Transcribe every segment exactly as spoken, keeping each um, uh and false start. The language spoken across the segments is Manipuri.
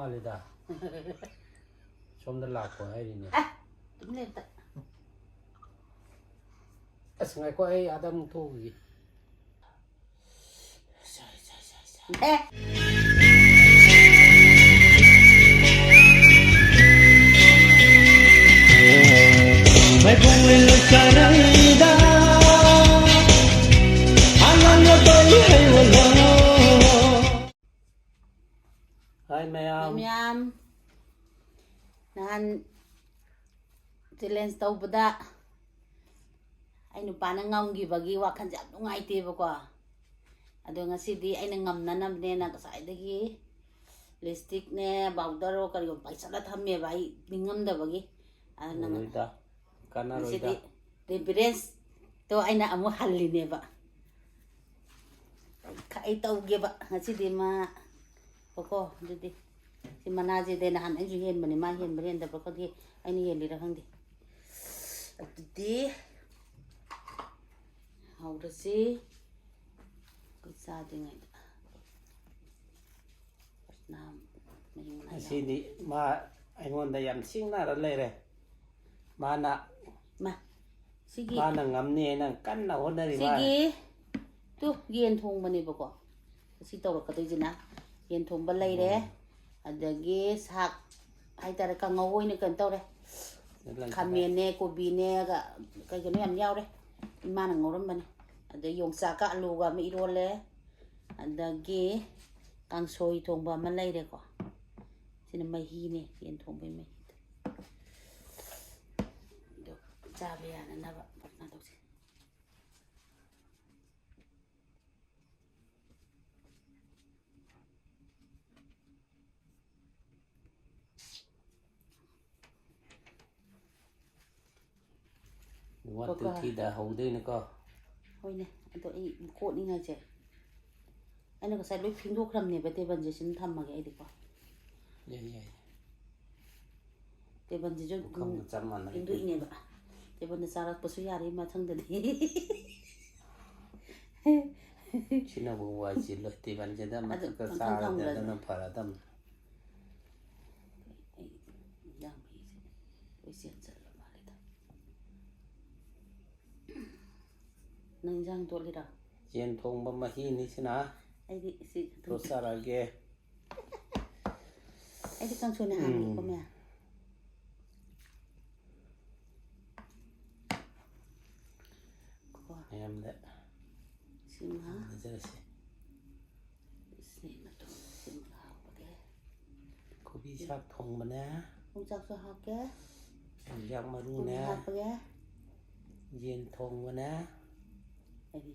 ꯃꯥꯜꯂꯤꯗ꯫ ꯁꯣꯝꯗ ꯂꯥꯛꯄ ꯍꯥꯏꯔꯤꯅꯦ꯫ ꯑꯗꯨꯝ ꯂꯩꯇ꯫ ꯑꯁ, ꯉꯥꯏꯈꯣ, ꯑꯩ ꯑꯥꯗ ꯑꯃꯨꯛ ꯊꯣꯛꯎꯈꯤꯒꯦ꯫ ꯑꯦ꯫ ꯃꯥꯏꯕꯣꯡ ꯂꯩꯀꯥꯏꯔꯩꯗ ꯑꯉꯥꯡ ꯑꯇꯣꯝꯕꯤ ꯍꯩ ꯋꯥꯂꯣ꯫ ꯍꯥꯏ ꯃꯌꯥꯝ꯫ ꯃꯌꯥꯝ, ꯅꯍꯥꯟ ꯆꯦꯂꯦꯟꯖ ꯇꯧꯕꯗ ꯑꯩ ꯅꯨꯄꯥꯅ ꯉꯝꯈꯤꯕꯒꯤ ꯋꯥꯈꯜꯁꯦ ꯌꯥꯝ ꯅꯨꯡꯉꯥꯏꯇꯦꯕꯀꯣ꯫ ꯑꯗꯣ ꯉꯁꯤꯗꯤ ꯑꯩꯅ ꯉꯝꯅꯅꯕꯅꯦꯅ ꯉꯁꯥꯏꯗꯒꯤ ꯂꯤꯞꯁꯇꯤꯛꯅꯦ, ꯄꯥꯎꯗꯔꯣ ꯀꯔꯤꯑꯣ ꯄꯥꯏꯁꯜꯂ ꯊꯝꯃꯦꯕ, ꯑꯩ ꯅꯤꯡꯉꯝꯗꯕꯒꯤ꯫ ꯑꯗꯨꯅ ꯂꯣꯏꯗ꯫ ꯀꯥꯟꯅꯔꯣꯏꯗ꯫ ꯉꯁꯤꯗꯤ ꯔꯤꯚꯦꯟꯖꯇꯣ ꯑꯩꯅ ꯑꯃꯨꯛ ꯍꯜꯂꯤꯅꯦꯕ꯫ ꯑꯩ ꯇꯧꯒꯦꯕ ꯉꯁꯤꯗꯤ ꯃꯥ꯫ ꯀꯣ ꯑꯗꯨꯗꯤ ꯁꯤ ꯃꯅꯥꯁꯤꯗꯤ ꯅꯍꯥꯟ ꯑꯩꯁꯨ ꯍꯦꯟꯕꯅꯤ, ꯃꯥ ꯍꯦꯟꯕ꯭ꯔꯥ ꯍꯦꯟꯗꯕ꯭ꯔꯥ ꯈꯪꯗꯦ, ꯑꯩꯅ ꯍꯦꯜꯂꯤꯔꯥ ꯈꯪꯗꯦ꯫ ꯑꯗꯨꯗꯤ ꯍꯧꯔꯁꯤ꯫ ꯑꯩꯈꯣꯏ ꯆꯥꯗ꯭ꯔꯤꯉꯩꯗ ꯃꯍꯤ ꯃꯅꯥꯏ ꯌꯥꯎ- ꯉꯁꯤꯗꯤ ꯃꯥ ꯑꯩꯉꯣꯟꯗ ꯌꯥꯝ ꯁꯤꯡꯅꯔ ꯂꯩꯔꯦ꯫ ꯃꯥꯅ ꯃꯥ, ꯁꯤꯒꯤ ꯃꯥꯅ ꯉꯝꯅꯤ ꯍꯥꯏꯅ ꯀꯟꯅ ꯍꯣꯠꯅꯔꯤ ꯃꯥ꯫ ꯁꯤꯒꯤ ꯇꯨ ꯌꯦꯟ ꯊꯣꯡꯕꯅꯦꯕꯀꯣ꯫ ꯁꯤ ꯇꯧꯔꯛꯀꯗꯣꯏꯁꯤꯅ ꯌꯦꯟ ꯊꯣꯡꯕ ꯂꯩꯔꯦ꯫ ꯎꯝ꯫ ꯑꯗꯒꯤ ꯁꯥꯛ ꯍꯥꯏꯇꯥꯔꯦ, ꯀꯥꯡꯉꯧ ꯑꯣꯏꯅ ꯀꯩꯅꯣ ꯇꯧꯔꯦ꯫ ꯂꯩꯇ꯭ꯔꯦ꯫ ꯈꯥꯃꯦꯟꯅꯦ, ꯀꯣꯕꯤꯅꯦ, ꯀ-, ꯀꯩ ꯀꯩꯅꯣ ꯌꯥꯝ ꯌꯥꯎꯔꯦ꯫ ꯏꯃꯥꯅ ꯉꯧꯔꯝꯕꯅꯦ꯫ ꯑꯗꯩ ꯌꯣꯡꯆꯥꯛꯀ ꯑꯂꯨꯒ ꯑꯃ ꯏꯔꯣꯜꯂꯦ꯫ ꯑꯗꯒꯤ ꯀꯥꯡꯁꯣꯏ ꯊꯣꯡꯕ ꯑꯃ ꯂꯩꯔꯦꯀꯣ꯫ ꯁꯤꯅ ꯃꯍꯤꯅꯦ, ꯌꯦꯟ ꯊꯣꯡꯕꯒꯤ ꯃꯍꯤꯗꯣ꯫ ꯑꯗꯣ ꯆꯥꯕ ꯌꯥꯅꯅꯕ ꯄ꯭ꯔꯊꯅꯥ ꯇꯧꯁꯤ꯫ One, two, ꯀꯣꯀꯥ꯫ Three ꯗ ꯍꯧꯗꯣꯏꯅꯤꯀꯣ꯫ ꯍꯣꯏꯅꯦ, ꯑꯗꯣ ꯑꯩ ꯀꯣꯠꯅꯤꯡꯉꯥꯏꯁꯦ ꯑꯩꯅ ꯉꯁꯥꯏ ꯂꯣꯏ ꯐꯦꯡꯗꯣꯛꯈ꯭ꯔꯕꯅꯦꯕ, ꯇꯦꯕꯜꯁꯦ ꯁꯤꯗ ꯊꯝꯃꯒꯦ ꯑꯩꯗꯤꯀꯣ꯫ ꯌꯥꯏ, ꯌꯥꯏ꯫ ꯇꯦꯕꯜꯁꯤꯁꯨ ꯄꯨꯈꯝꯒ ꯑꯗꯨꯝ ꯆꯞ ꯃꯥꯟꯅꯔꯦ꯫ ꯐꯦꯡꯗꯣꯛꯏꯅꯦꯕ꯫ ꯇꯦꯕꯜꯗ ꯆꯥꯔꯛꯄꯁꯨ ꯌꯥꯔꯦ ꯃꯊꯪꯗꯗꯤ꯫ ꯁꯤꯅꯕꯨ ꯋꯥꯏ ꯆꯤꯜꯂꯣꯏ, ꯇꯦꯕꯜꯁꯤꯗ ꯑꯗꯨ ꯃꯊꯛꯇ ꯀꯥꯡꯈꯟ ꯆꯥꯔꯗꯤ ꯊꯝꯈ꯭ꯔꯁꯦ꯫ ꯑꯗꯨꯅ ꯐꯔꯗꯝꯅꯤ꯫ ꯏꯆꯦꯟ ꯆꯠꯂ ꯃꯥꯜꯂꯦꯗ꯫ ꯅꯪ ꯏꯟꯖꯥꯡ ꯇꯣꯠꯂꯤꯔꯣ? ꯌꯦꯟ ꯊꯣꯡꯕ ꯃꯍꯤꯅꯤ ꯁꯤꯅ꯫ ꯑꯩꯗꯤ ꯁꯤ ꯑꯗꯨꯝ ꯇꯣꯠꯆꯔꯒꯦ꯫ ꯑꯩꯗꯤ ꯀꯥꯡꯁꯣꯏꯅ ꯍꯥꯡꯉꯦꯀꯣ ꯃꯌꯥꯝ꯫ ꯀꯣ, ꯃꯌꯥꯝꯗ ꯁꯤꯃ ꯄꯤꯖꯔꯁꯤ꯫ ꯁꯤꯃ ꯇꯧ-, ꯁꯤꯃꯒ ꯍꯥꯞꯄꯒꯦ꯫ ꯀꯣꯕꯤ ꯁꯥꯛ ꯊꯣꯡꯕꯅꯦ꯫ ꯌꯣꯡꯆꯥꯛꯁꯨ ꯍꯥꯞꯀꯦ꯫ ꯌꯣꯡꯆꯥꯛ ꯀꯣꯕꯤ ꯃꯔꯨꯅꯦ꯫ ꯍꯥꯞꯄꯒꯦ꯫ ꯌꯦꯟ ꯊꯣꯡꯕꯅꯦ꯫ ꯑꯩꯗꯤ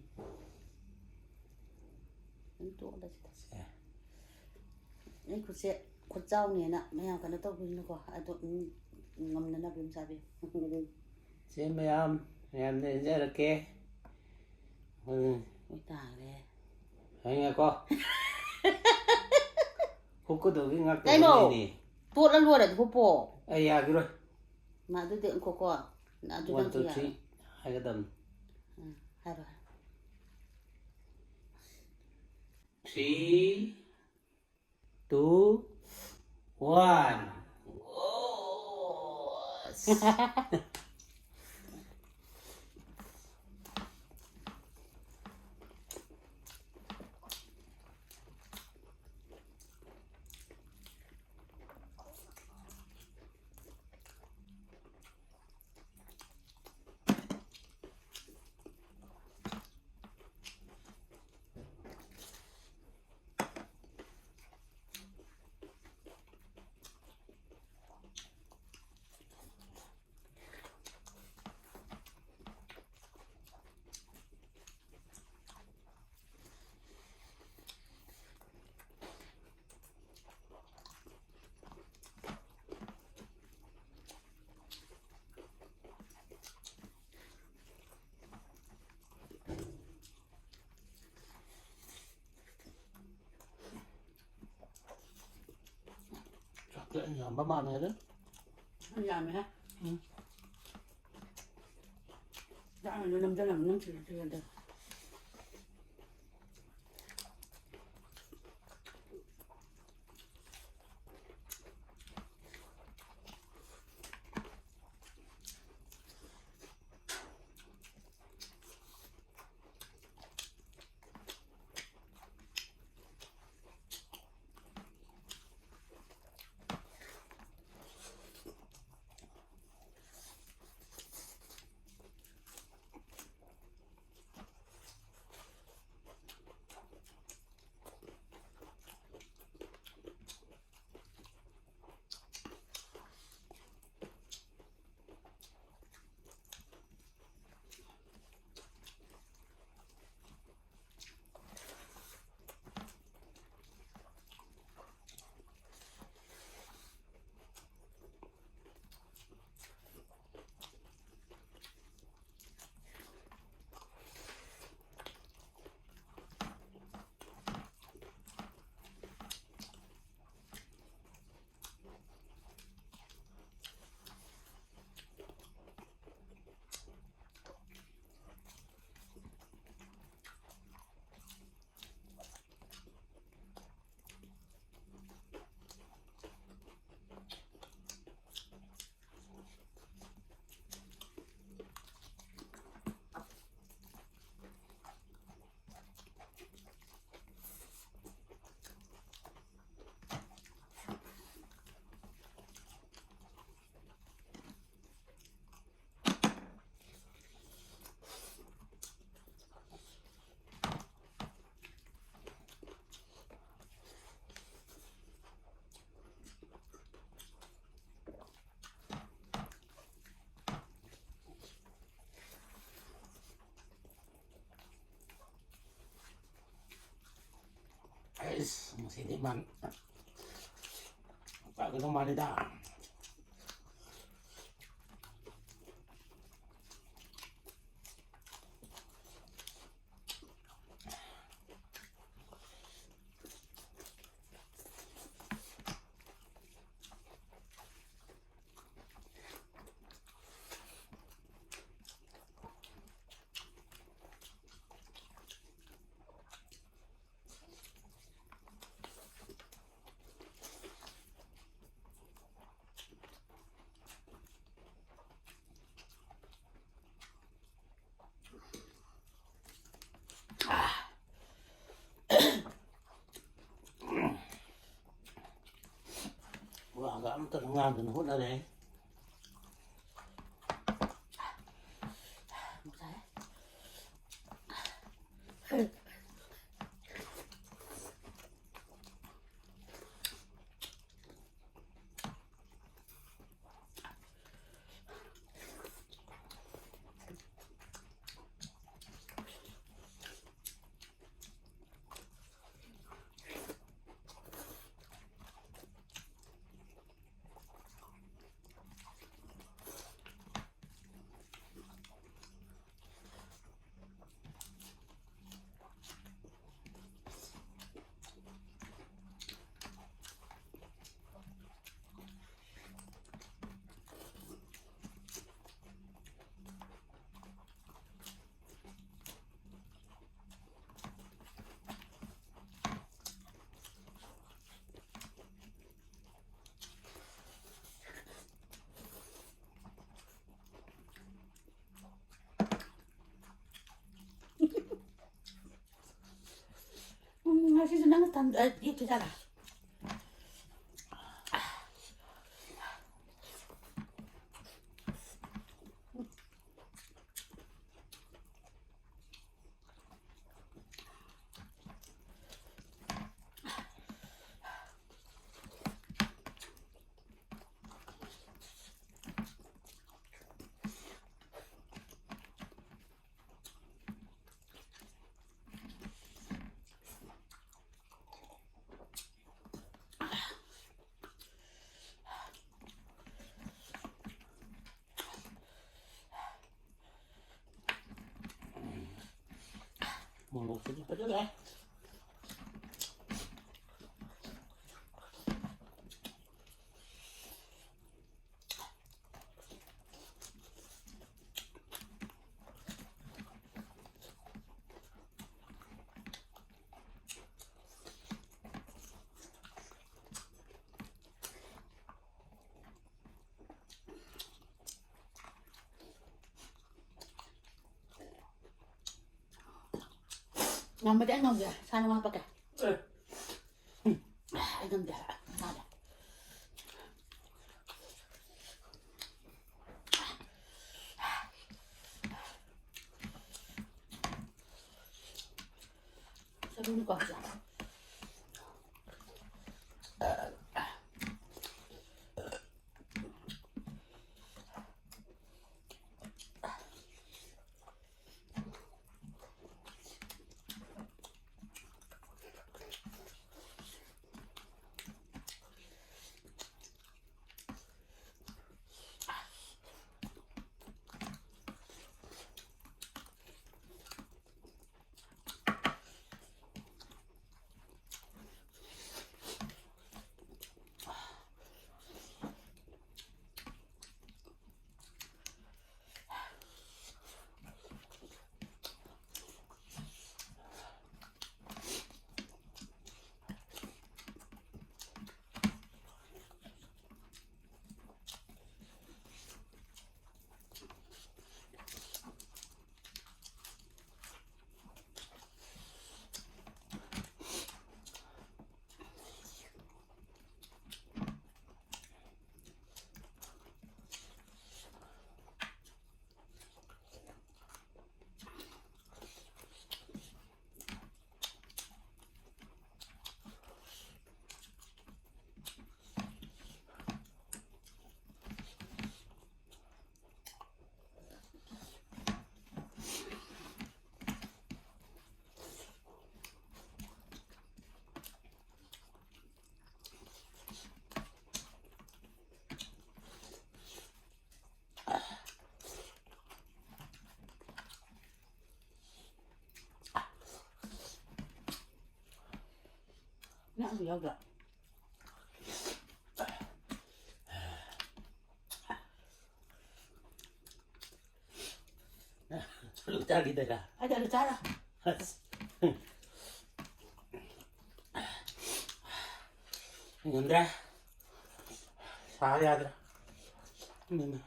ꯑꯗꯨꯝ ꯇꯣꯛꯑꯗ ꯁꯤꯗ꯫ ꯁꯦ꯫ ꯑꯩ ꯈꯨꯠꯁꯦ ꯈꯨꯠꯆꯥꯎꯅꯦꯅ ꯃꯌꯥꯝ ꯀꯩꯅꯣ ꯇꯧꯕꯤꯅꯨꯀꯣ꯫ ꯑꯗꯣ ꯎꯝ, ꯉꯝꯅꯅꯕ ꯑꯗꯨꯝ ꯆꯥꯕꯤꯌꯨ꯫ ꯁꯦ ꯃꯌꯥꯝ, ꯃꯌꯥꯝꯗ ꯏꯟꯖꯔꯛꯀꯦ꯫ ꯎꯝ, ꯂꯣꯏ ꯇꯥꯈ꯭ꯔꯦ꯫ ꯍꯌꯦꯡꯉꯀꯣ꯫ ꯍꯨꯛꯀꯗꯧꯒꯤ ꯀꯩꯅꯣ? ꯉꯥꯛꯇꯅꯦ꯫ ꯇꯣꯠꯂ ꯂꯣꯏꯔꯦ ꯑꯗꯨꯕꯨ ꯄꯣ꯫ ꯑꯩ ꯌꯥꯈꯤꯔꯣꯏ꯫ ꯃꯥ ꯑꯗꯨꯗꯤ ꯉꯈꯣꯀꯣ꯫ ꯑꯗꯨ One, ꯅꯪꯁꯨ two, ꯌꯥꯔꯣꯏ꯫ three ꯍꯥꯏꯒꯗꯕꯅꯤ꯫ ꯎꯝ, ꯍꯥꯏꯔꯣ, ꯍꯥꯏꯔꯣ꯫ Three, two, one. ꯆꯥꯛꯇꯤ ꯑꯩꯅ ꯌꯥꯝꯕ ꯃꯥꯟꯅꯔꯦ꯫ ꯌꯥꯝꯃꯦꯍꯦ꯫ ꯎꯝ꯫ ꯆꯥꯛꯅꯁꯨ ꯅꯝꯁꯤꯜꯂꯝꯃꯤ ꯅꯝꯁꯤꯜꯂ ꯆꯤꯜꯂꯗꯤ꯫ ꯉꯁꯤꯗꯤ ꯃꯥ ꯆꯥꯒꯗꯧ ꯃꯥꯜꯂꯤꯗ꯫ ꯋꯥꯒ ꯑꯝꯇ ꯉꯥꯡꯗꯅ ꯍꯣꯠꯅꯔꯦ꯫ ꯎꯝ, ꯉꯁꯤꯁꯨ ꯅꯪ ꯇꯟ-, ꯑ, ꯌꯦꯠꯇꯣꯏꯖꯥꯠꯂꯥ? ꯃꯣꯔꯣꯛꯁꯤꯗꯤ ꯐꯖꯔꯦ꯫ ꯉꯝꯃꯗꯤ ꯑꯩ ꯉꯝꯒꯦ꯫ ꯁꯥ ꯅꯉꯣꯟ ꯍꯥꯞꯄꯛꯀꯦ꯫ ꯑꯦ꯫ ꯎꯝ꯫ ꯑꯩ ꯉꯝꯗꯦ ꯍꯥꯏꯕ꯫ ꯃꯥꯗꯣ꯫ ꯆꯠꯂꯨꯅꯨꯀꯣ, ꯍꯧꯖꯤꯛ꯫ ꯆꯥꯛꯁꯨ ꯌꯥꯎꯗ꯭ꯔꯥ? ꯁꯨꯔꯨ ꯆꯥꯈꯤꯗꯣꯏꯔꯥ? ꯑꯩꯗꯤ ꯑꯂꯨ ꯆꯥꯔꯣꯏ꯫ ꯑꯁ꯫ ꯉꯝꯗ꯭ꯔꯦ꯫ ꯁꯥ ꯌꯥꯗ꯭ꯔꯦ꯫ ꯎꯝ꯫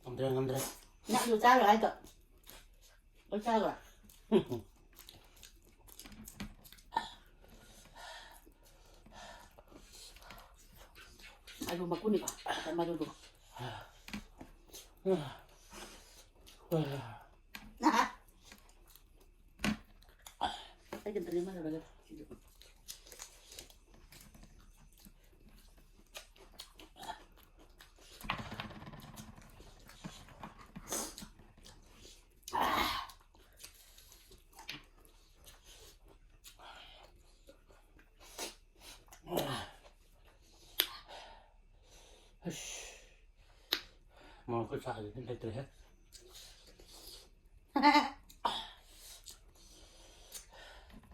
ꯉꯝꯗ꯭ꯔꯦ, ꯉꯝꯗ꯭ꯔꯦ꯫ ꯅꯪ ꯑꯂꯨ ꯆꯥꯔꯣꯏ ꯍꯥꯏꯗꯣ꯫ ꯂꯣꯏ ꯆꯥꯔꯣꯏ꯫ ꯑꯂꯨ ꯃꯀꯨꯅꯤꯀꯣ, ꯃꯔꯨꯗꯨ꯫ ꯑꯩ ꯑꯝꯇ ꯂꯦꯝꯍꯜꯂꯔꯣꯏꯒꯦ꯫ ꯑꯁ, ꯃꯣꯔꯣꯛ ꯈꯨꯠꯁꯥꯁꯤꯗꯤ ꯂꯩꯇ꯭ꯔꯦꯍꯦ꯫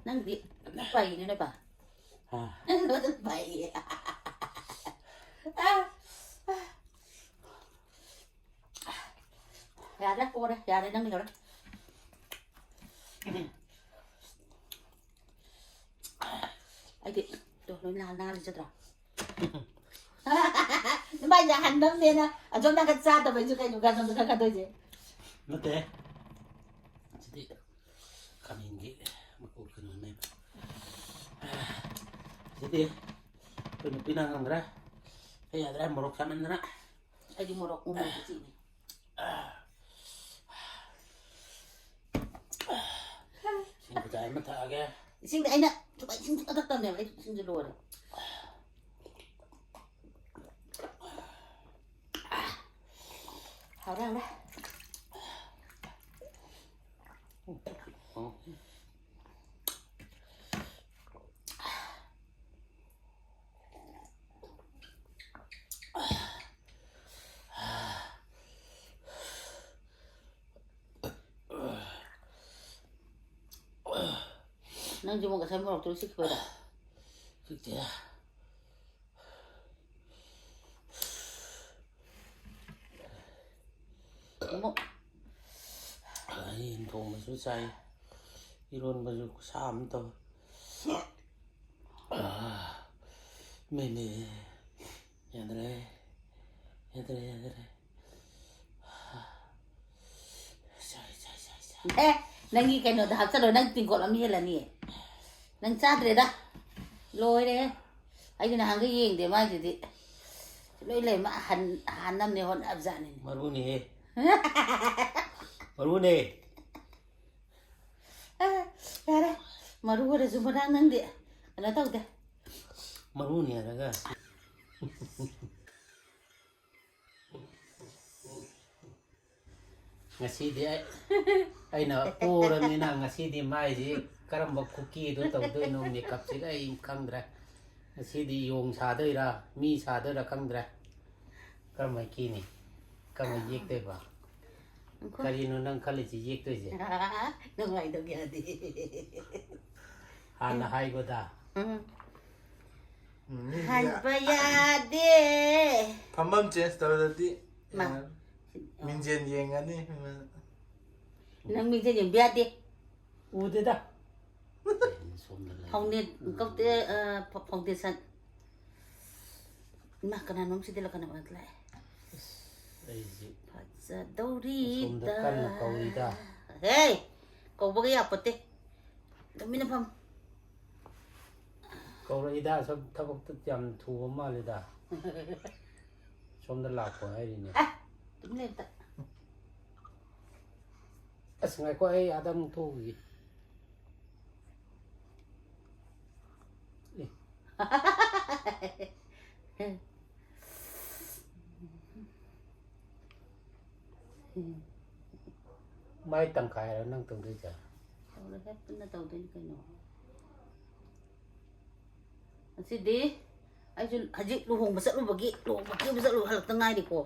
ꯅꯪꯗꯤ ꯐꯩꯅꯦ ꯅꯣꯏ ꯄꯥ꯫ ꯑꯥ꯫ ꯅꯪꯗꯤ ꯐꯩꯌꯦ꯫ ꯌꯥꯔꯦ, ꯄꯣꯔꯦ, ꯌꯥꯔꯦ, ꯅꯪ ꯂꯩꯍꯧꯔꯦ꯫ ꯑꯩꯗꯤ ꯇꯣ ꯂꯣꯏ ꯅꯥ-, ꯅꯥꯜꯂꯤ ꯆꯠꯇ꯭ꯔꯥ? ꯅꯕꯥꯏꯁꯦ ꯍꯟꯗꯕꯅꯦꯅ ꯑꯗꯣꯝ ꯅꯥꯀꯟ ꯆꯥꯗꯕꯩꯁꯨ ꯀꯩꯅꯣ ꯒꯥꯖꯣꯟꯗ ꯈꯔ ꯈꯟꯗꯣꯏꯁꯦ꯫ ꯅꯠꯇꯦ꯫ ꯁꯤꯗꯤ ꯈꯥꯃꯦꯟꯒꯤ ꯃꯀꯨ ꯀꯩꯅꯣꯅꯦꯕ꯫ ꯁꯤꯗꯤ ꯑꯩꯈꯣꯏ ꯅꯨꯄꯤꯅ ꯉꯝꯈ꯭ꯔꯦ꯫ ꯑꯩ ꯌꯥꯗ꯭ꯔꯦ, ꯃꯣꯔꯣꯛ ꯁꯥꯃꯟꯗꯅ꯫ ꯑꯩꯗꯤ ꯃꯣꯔꯣꯛ ꯎ ꯃꯣꯔꯣꯛ ꯎꯆꯤꯅꯦ꯫ ꯏꯁꯤꯡ ꯈꯨꯖꯥꯏ ꯑꯃ ꯊꯛꯑꯒꯦ꯫ ꯏꯁꯤꯡꯗꯤ ꯑꯩꯅ ꯁꯨꯃꯥꯏ ꯏꯁꯤꯡ ꯁꯨꯡꯊꯛ ꯊꯛꯇꯕꯅꯦꯕ꯫ ꯑꯩ ꯏꯁꯤꯡꯁꯦ ꯂꯣꯏꯔꯦ꯫ ꯍꯥꯎꯔꯦ, ꯍꯥꯎꯔꯦ꯫ ꯅꯪꯁꯨ ꯑꯃꯨꯛ ꯉꯁꯥꯏ ꯃꯣꯔꯣꯛꯇꯨ ꯆꯤꯛꯈꯤꯕꯩꯔꯣ? ꯆꯤꯛꯇꯦ꯫ ꯑꯃꯨꯛ ꯌꯦꯟ ꯊꯣꯡꯕꯁꯨ ꯆꯥꯏ, ꯏꯔꯣꯟꯕꯁꯨ ꯈꯨꯁꯥ ꯑꯃ ꯇꯧꯏ꯫ ꯃꯦꯅꯦ꯫ ꯌꯥꯗ꯭ꯔꯦ꯫ ꯌꯥꯗ꯭ꯔꯦ, ꯌꯥꯗ꯭ꯔꯦ꯫ ꯁꯥꯏ, ꯁꯥꯏ, ꯁꯥꯏ, ꯁꯥꯏ꯫ ꯑꯦ, ꯅꯪꯒꯤ ꯀꯩꯅꯣꯗ ꯍꯥꯞꯆꯜꯂꯣ, ꯅꯪ ꯇꯤꯡꯀꯣꯠ ꯑꯃ ꯍꯦꯜꯂꯅꯤꯌꯦ꯫ ꯅꯪ ꯆꯥꯗ꯭ꯔꯦꯗ꯫ ꯂꯣꯏꯔꯦ꯫ ꯑꯩꯗꯤ ꯅꯍꯥꯟꯒꯩ ꯌꯦꯡꯗꯦ ꯃꯥꯏꯗꯨꯗꯤ꯫ ꯂꯣꯏ ꯂꯩ, ꯃꯥ ꯍꯟ-, ꯍꯥꯟꯅꯕꯅꯦ ꯍꯣꯠꯅꯕꯖꯥꯠꯅꯤꯅꯦ꯫ ꯃꯔꯨꯅꯦꯍꯦ꯫ ꯃꯔꯨꯅꯦ꯫ ꯑ, ꯌꯥꯔꯦ꯫ ꯃꯔꯨ ꯑꯣꯏꯔꯁꯨ ꯃꯔꯥꯡ ꯅꯪꯗꯤ ꯀꯩꯅꯣ ꯇꯧꯗꯦ꯫ ꯃꯔꯨꯅꯦ ꯍꯥꯏꯔꯒ꯫ ꯉꯁꯤꯗꯤ ꯑꯩ, ꯑꯩꯅ ꯄꯣꯔꯕꯅꯤꯅ ꯉꯁꯤꯗꯤ ꯃꯥꯏꯁꯤ ꯀꯔꯝꯕ ꯈꯨꯀꯤꯗꯣ ꯇꯧꯗꯣꯏꯅꯣ, ꯃꯦꯀꯞꯁꯤꯒ ꯑꯩ ꯈꯪꯗ꯭ꯔꯦ꯫ ꯉꯁꯤꯗꯤ ꯌꯣꯡ ꯁꯥꯗꯣꯏꯔꯥ, ꯃꯤ ꯁꯥꯗꯣꯏꯔꯥ ꯈꯪꯗ꯭ꯔꯦ꯫ ꯀꯔꯝꯕ ꯀꯤꯅꯤ? ꯀꯔꯝꯕ ꯌꯦꯛꯇꯣꯏꯕ? ꯉꯥꯏꯈꯣ꯫ ꯀꯔꯤꯅꯣ ꯅꯪ ꯈꯜꯂꯤꯁꯤ ꯌꯦꯛꯇꯣꯏꯁꯦ? ꯅꯨꯡꯉꯥꯏꯗꯧ ꯌꯥꯗꯦ꯫ ꯍꯥꯟꯅ ꯍꯥꯏꯕꯗ꯫ ꯎꯝ꯫ ꯎꯝ, ꯃꯤꯗꯤ ꯍꯟꯕ ꯌꯥꯗꯦ꯫ ꯐꯝꯐꯝ change ꯇꯧꯔꯗꯤ ꯃꯥ꯫ ꯌꯥꯔꯣꯏ꯫ ꯃꯤꯡꯖꯦꯜ ꯌꯦꯡꯉꯅꯤ꯫ ꯅꯪ ꯃꯤꯡꯖꯦꯜ ꯌꯦꯡꯕ ꯌꯥꯗꯦ꯫ ꯎꯗꯦꯗ꯫ ꯁꯣꯝꯗ ꯂꯩ꯫ ꯐꯥꯎꯟꯗꯦ-, ꯀꯧꯇꯦ, ꯑ, ꯐ-, foundation꯫ ꯏꯃꯥ, ꯀꯅꯥꯅꯣꯝ ꯁꯤꯗꯤ ꯂꯥꯛꯀꯅꯣ ꯂꯥꯛꯑꯦ꯫ ꯑꯩꯁꯦ ꯐꯖꯗꯧꯔꯤꯗ꯫ ꯁꯣꯝꯗ ꯀꯟꯅ ꯀꯧꯔꯤꯗ꯫ ꯍꯦ! ꯀꯧꯕꯒ ꯌꯥꯄꯣꯠꯇꯦ꯫ ꯇꯨꯃꯤꯟꯅ ꯐꯝ꯫ ꯀꯧꯔꯛꯏꯗ, ꯁꯨꯝ ꯊꯕꯛꯇ ꯌꯥꯝ ꯊꯨꯕ ꯃꯥꯜꯂꯤꯗ꯫ ꯁꯣꯝꯗ ꯂꯥꯛꯄ ꯍꯥꯏꯔꯤꯅꯦ꯫ ꯑꯦ! ꯇꯨꯃꯤꯟ ꯂꯩꯌꯨ ꯑꯝꯇ꯫ ꯑꯁ, ꯉꯥꯏꯈꯣ, ꯑꯩ ꯑꯥꯗ ꯑꯃꯨꯛ ꯊꯣꯛꯎꯈꯤꯒꯦ꯫ ꯑꯦ꯫ ꯃꯥꯏ ꯇꯪꯈꯥꯏꯔꯣ ꯅꯪ ꯇꯧꯗꯣꯏꯁꯦ? ꯇꯧꯔꯣꯏꯍꯦ, ꯄꯨꯟꯅ ꯇꯧꯗꯣꯏꯅꯤ ꯀꯩꯅꯣ꯫ ꯉꯁꯤꯗꯤ ꯑꯩꯁꯨ ꯍꯧꯖꯤꯛ ꯂꯨꯍꯣꯡꯕ ꯆꯠꯂꯨꯕꯒꯤ, ꯂꯨꯍꯣꯡꯕ ꯀꯦꯕ ꯆꯠꯂꯨꯕ ꯍꯜꯂꯛꯇ ꯉꯥꯏꯔꯤꯀꯣ꯫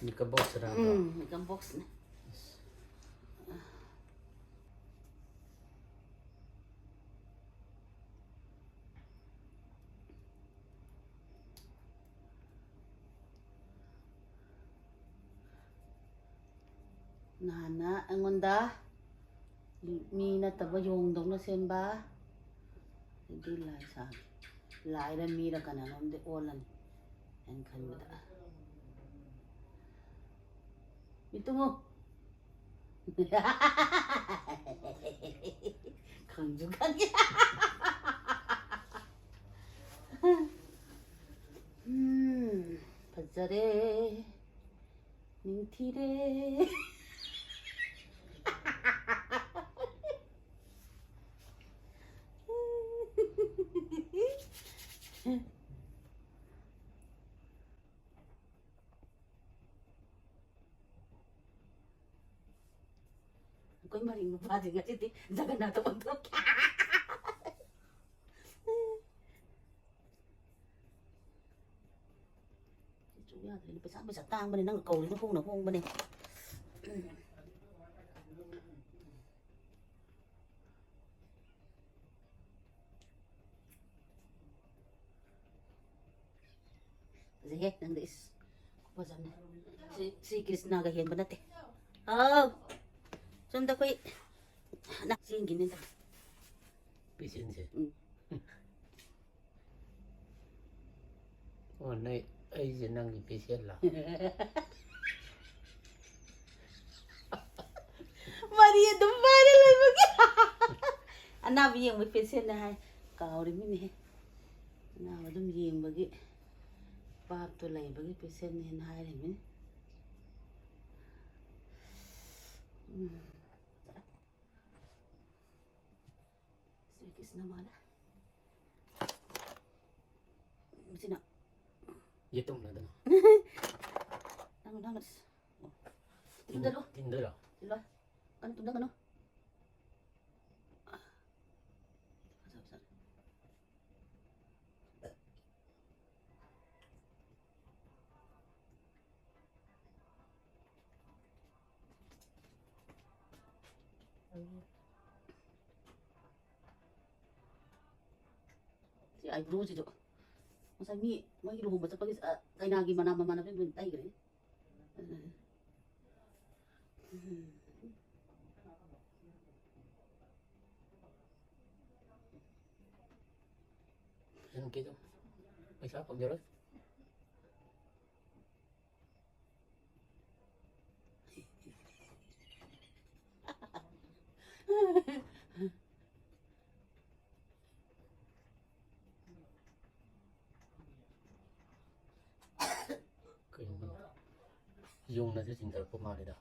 Makeup box ꯔ ꯑꯗꯣ? ꯎꯝ, makeup box ꯅꯦ꯫ ꯑꯁ꯫ ꯅꯍꯥꯟꯅ ꯑꯩꯉꯣꯟꯗ ꯃꯤ ꯅꯠꯇꯕ ꯌꯣꯡꯗꯧꯅ ꯁꯦꯝꯕ, ꯑꯗꯩꯗꯤ ꯂꯥꯏ ꯁꯥꯕꯤ, ꯂꯥꯏꯔ ꯃꯤꯔ ꯀꯅꯥꯅꯣꯝꯗꯤ ꯑꯣꯜꯂꯅꯤ ꯑꯩꯅ ꯈꯟꯕꯗ꯫ ꯃꯤꯇꯨꯝꯃꯨ꯫ ꯈꯪꯁꯨ ꯈꯪꯉꯦ꯫ ꯎꯝ, ꯐꯖꯔꯦ꯫ ꯅꯤꯡꯊꯤꯔꯦ꯫ ꯑꯩꯈꯣꯏ ꯃꯔꯤꯡ ꯅꯨꯄꯥꯁꯦ ꯉꯁꯤꯗꯤ ꯖꯒꯟꯅꯥꯊ ꯑꯣꯟꯊꯣꯛꯈꯤ꯫ ꯆꯨ ꯌꯥꯗ꯭ꯔꯦꯅꯦ꯫ ꯄꯩꯁꯥ, ꯄꯩꯁꯥ ꯇꯥꯡꯕꯅꯦ, ꯅꯪ ꯀꯧꯔꯤꯗꯣ ꯍꯣꯡꯅ ꯍꯣꯡꯕꯅꯦ꯫ ꯐꯖꯩꯍꯦ ꯅꯪꯗꯤ, ꯏꯁ꯫ ꯈꯨꯐꯖ ꯑꯃꯅꯦ꯫ ꯁꯤ, ꯁꯤ ꯀ꯭ꯔꯤꯁꯅꯒ ꯍꯦꯟꯕ ꯅꯠꯇꯦ꯫ ꯑꯥꯎ꯫ ꯁꯣꯝꯗ ꯑꯩꯈꯣꯏ ꯅ-, ꯆꯦꯡꯒꯤꯅꯤꯗ꯫ ꯄꯦꯁꯦꯟꯁꯦ꯫ ꯎꯝ꯫ ꯑꯣ, ꯅꯣꯏ, ꯑꯩꯁꯦ ꯅꯪꯒꯤ ꯄꯦꯁꯦꯟꯂ? ꯃꯔꯤ ꯑꯗꯨꯝ ꯄꯥꯏꯔ ꯂꯩꯕꯒꯤ꯫ ꯑꯅꯥꯕ ꯌꯦꯡꯕ ꯄꯦꯁꯦꯟꯅ ꯍꯥꯏ꯫ ꯀꯥꯎꯔꯤꯃꯤꯅꯦꯍꯦ꯫ ꯑꯅꯥꯕ ꯑꯗꯨꯝ ꯌꯦꯡꯕꯒꯤ, ꯄꯥꯞꯇꯣ ꯂꯩꯕꯒꯤ ꯄꯦꯁꯦꯟꯅꯦꯅ ꯍꯥꯏꯔꯤꯃꯤꯅꯦ꯫ ꯎꯝ꯫ ꯁ꯭ꯔꯤ ꯀ꯭ꯔꯤꯁꯅ ꯃꯥꯜꯂꯦ꯫ ꯁꯤꯅ꯫ ꯌꯦꯇꯨꯝꯅ ꯑꯗꯨꯝ꯫ ꯅꯪ, ꯅꯪ, ꯑꯣ꯫ ꯊꯤꯟ-, ꯊꯤꯟꯖꯜꯂꯨ꯫ ꯊꯤꯟꯗꯣꯏꯔꯣ? ꯊꯤꯜꯂꯣ꯫ ꯀꯟꯅ ꯇꯨꯝꯖꯟꯒꯅꯨ꯫ ꯐꯖ, ꯐꯖ꯫ ꯁꯤ ꯑꯥꯏꯕ꯭ꯔꯣꯁꯤꯁꯨ ꯉꯁꯥꯏ ꯃꯤ ꯃꯣꯏꯒꯤ ꯂꯨꯍꯣꯡꯕ ꯆꯠꯄꯒꯤ, ꯑ, ꯀꯩꯅꯥꯒꯤ ꯃꯅꯥ ꯃꯃꯥꯟꯅꯕꯁꯤꯡꯗꯨ ꯇꯩꯈ꯭ꯔꯦ꯫ ꯑꯗꯨꯅꯅꯦ꯫ ꯐꯖꯅ ꯀꯦꯖꯧ꯫ ꯄꯩꯁꯥ ꯐꯪꯖꯔꯣꯏ꯫ ꯀꯩꯅꯣ? ꯌꯨꯡꯅꯁꯨ ꯆꯤꯡꯊꯔꯛꯄ ꯃꯥꯜꯂꯤꯗ꯫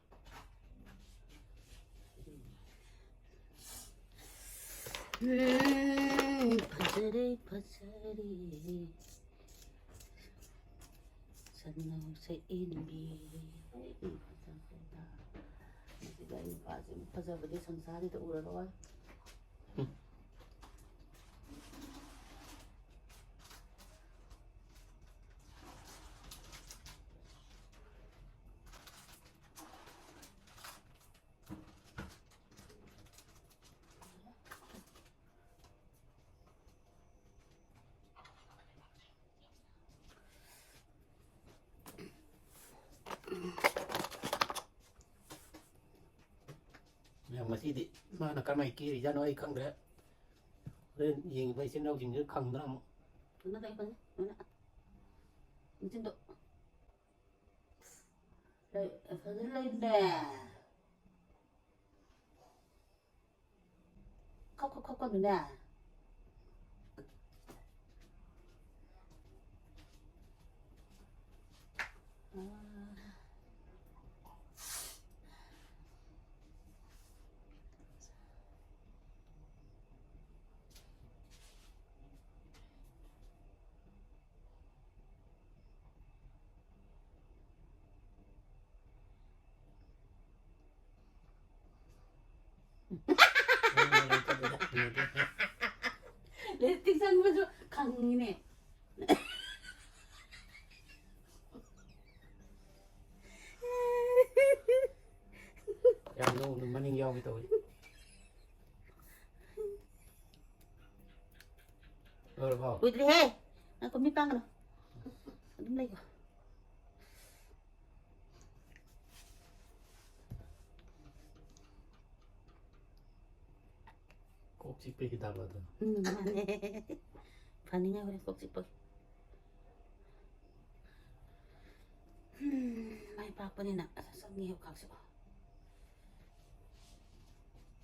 ꯎꯝ, ꯐꯖꯔꯦ, ꯐꯖꯔꯦ꯫ ꯁꯟꯅꯧ ꯁꯛ ꯏꯟꯕꯤ꯫ ꯃꯁꯤꯗ ꯑꯩ ꯅꯨꯄꯥꯁꯦ ꯑꯃꯨꯛ ꯐꯖꯕꯗꯤ ꯁꯪꯁꯥꯔꯁꯤꯗ ꯎꯔꯔꯣꯏ꯫ ꯃꯌꯥꯝ, ꯉꯁꯤꯗꯤ ꯃꯥꯅ ꯀꯔꯝꯍꯥꯏꯅ ꯀꯦꯔꯤꯖꯥꯠꯅꯣ ꯑꯩ ꯈꯪꯗ꯭ꯔꯦ꯫ ꯍꯣꯔꯦꯟ ꯌꯦꯡꯉꯤꯕ ꯏꯆꯤꯟ ꯏꯅꯥꯎꯁꯤꯡꯁꯤꯅ ꯈꯪꯗꯅ ꯑꯃꯨꯛ꯫ ꯀꯩꯅꯣ ꯇꯧꯏ, ꯐꯖꯅ, ꯐꯖꯅ꯫ ꯃꯆꯤꯟꯗꯣ꯫ ꯂꯩ-, ꯐꯖꯅ ꯂꯩꯕꯅꯦ꯫ ꯈꯞ, ꯈꯞ, ꯈꯞꯀꯅꯨꯅꯦ꯫ ꯂꯤꯞꯁꯇꯤꯛ ꯁꯪꯕꯁꯨ ꯈꯪꯉꯤꯅꯦ꯫ ꯌꯥꯝ ꯅꯣꯛ-, ꯃꯅꯤꯡ ꯌꯥꯎꯒꯦ ꯇꯧꯋꯤ꯫ ꯂꯣꯏꯔꯕꯣ? ꯀꯨꯏꯗ꯭ꯔꯤꯍꯦ꯫ ꯉꯥꯏꯈꯣ, ꯃꯤꯠ ꯄꯥꯡꯒꯅꯨ꯫ ꯑꯗꯨꯝ ꯂꯩꯌꯣ꯫ ꯆꯤꯛꯄꯒꯤ ꯍꯤꯗꯥꯛꯂꯣ ꯑꯗꯨꯅ? ꯎꯝ, ꯃꯥꯅꯦ꯫ ꯐꯅꯤꯡꯉꯥꯏ ꯍꯣꯔꯦꯟ ꯀꯣꯛ ꯆꯤꯛꯄꯒꯤ꯫ ꯎꯝ, ꯃꯥꯏ ꯄꯥꯛꯄꯅꯤꯅ ꯆꯪꯉꯤ ꯍꯧꯀꯥꯛꯁꯨ꯫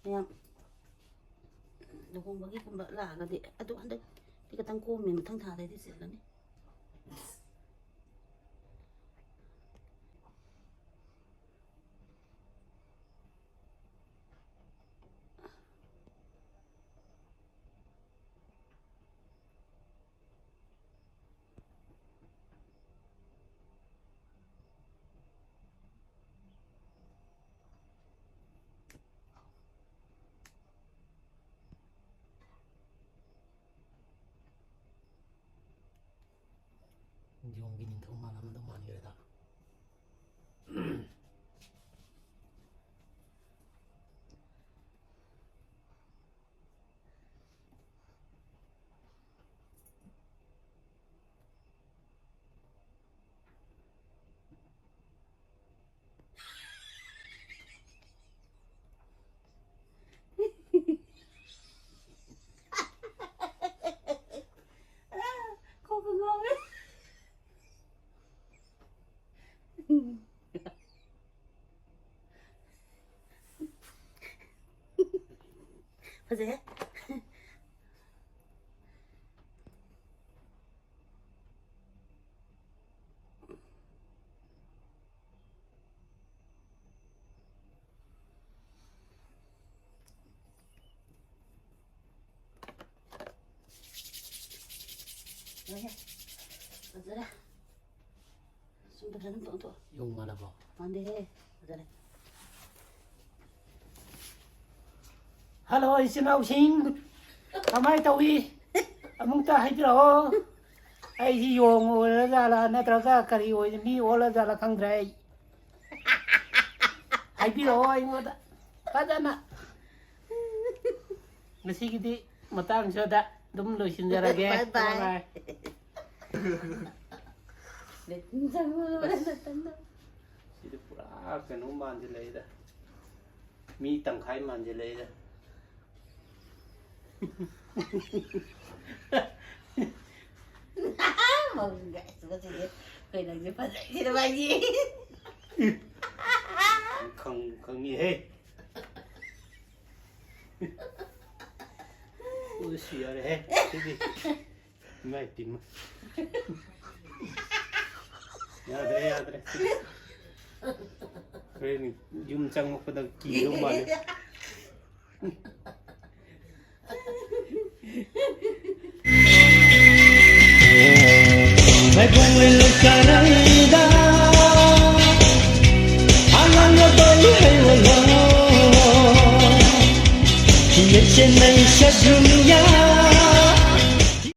ꯃꯌꯥꯝ ꯂꯨꯍꯣꯡꯕꯒꯤꯒꯨꯝꯕ ꯂꯥꯛꯑꯒꯗꯤ ꯑꯗꯨ ꯍꯟꯗꯛꯇꯤ ꯈꯤꯇꯪ ꯀꯣꯝꯃꯦ, ꯃꯊꯪ ꯊꯥꯗꯩꯗꯤ ꯆꯤꯜꯂꯅꯤ꯫ ꯌꯣꯡꯒꯤ ꯅꯤꯡꯊꯧ ꯃꯥꯜꯂꯝꯗꯧ ꯃꯥꯟꯈ꯭ꯔꯦꯗ꯫ ꯀꯣꯛꯀ ꯉꯥꯎꯋꯦ꯫ ꯐꯖꯩꯍꯦ꯫ ꯂꯣꯏꯔꯦ꯫ ꯐꯖꯔꯦ꯫ ꯁꯨꯝ ꯐꯖꯅ ꯑꯝꯇ ꯑꯣꯟꯊꯣꯛꯑꯣ꯫ ꯌꯣꯡ ꯃꯥꯜꯂꯕꯣ? ꯃꯥꯟꯗꯦꯍꯦ꯫ ꯐꯖꯔꯦ꯫ ꯍꯜꯂꯣ, ꯏꯆꯤꯟ ꯏꯅꯥꯎꯁꯤꯡ, ꯀꯃꯥꯏ ꯇꯧꯏ? ꯑꯃꯨꯛꯇ ꯍꯥꯏꯕꯤꯔꯛꯑꯣ꯫ ꯑꯩꯁꯤ ꯌꯣꯡ ꯑꯣꯏꯔ ꯖꯥꯠꯂꯥ, ꯅꯠꯇ꯭ꯔꯒ ꯀꯔꯤ ꯑꯣꯏ, ꯃꯤ ꯑꯣꯜꯂ ꯖꯥꯠꯂꯥ ꯈꯪꯗ꯭ꯔꯦ ꯑꯩ꯫ ꯍꯥꯏꯕꯤꯔꯛꯑꯣ ꯑꯩꯉꯣꯟꯗ ꯐꯖꯅ꯫ ꯉꯁꯤꯒꯤꯗꯤ ꯃꯇꯥꯡ ꯁꯤꯗ ꯑꯗꯨꯝ ꯂꯣꯏꯁꯤꯟꯖꯔꯒꯦ꯫ Bye bye꯫ Bye bye꯫ ꯁꯤꯗꯤ ꯄꯨꯔꯥ ꯀꯩꯅꯣ ꯃꯥꯟꯁꯤꯜꯂꯛꯏꯗ꯫ ꯃꯤ ꯇꯪꯈꯥꯏ ꯃꯥꯟꯁꯤꯜꯂꯛꯏꯗ꯫ ꯃꯧꯁꯤꯡꯁꯦ ꯑꯁ ꯉꯁꯤꯗꯤ ꯑꯩꯈꯣꯏ ꯅꯪꯁꯦ ꯐꯖꯩꯁꯤꯗ ꯃꯥꯒꯤ꯫ ꯈꯪ-, ꯈꯪꯉꯤꯍꯦ꯫ ꯎꯁ, ꯌꯥꯔꯦꯍꯦ꯫ ꯁꯤꯗꯤ꯫ ꯏꯃꯥꯏ ꯄꯦꯝꯃ꯫ ꯌꯥꯗ꯭ꯔꯦ, ꯌꯥꯗ꯭ꯔꯦ꯫ ꯍꯣꯔꯦꯟ ꯌꯨꯝ ꯆꯪꯉꯛꯄꯗ ꯀꯤꯗꯧ ꯃꯥꯜꯂꯦ꯫ ꯃꯥꯏꯕꯣꯡ ꯂꯩꯀꯥꯏꯗ ꯑꯉꯥꯡ ꯑꯇꯣꯝꯕꯤ ꯍꯩ ꯑꯣꯏꯅ ꯌꯦꯡꯁꯤꯟꯅꯩ ꯁꯛ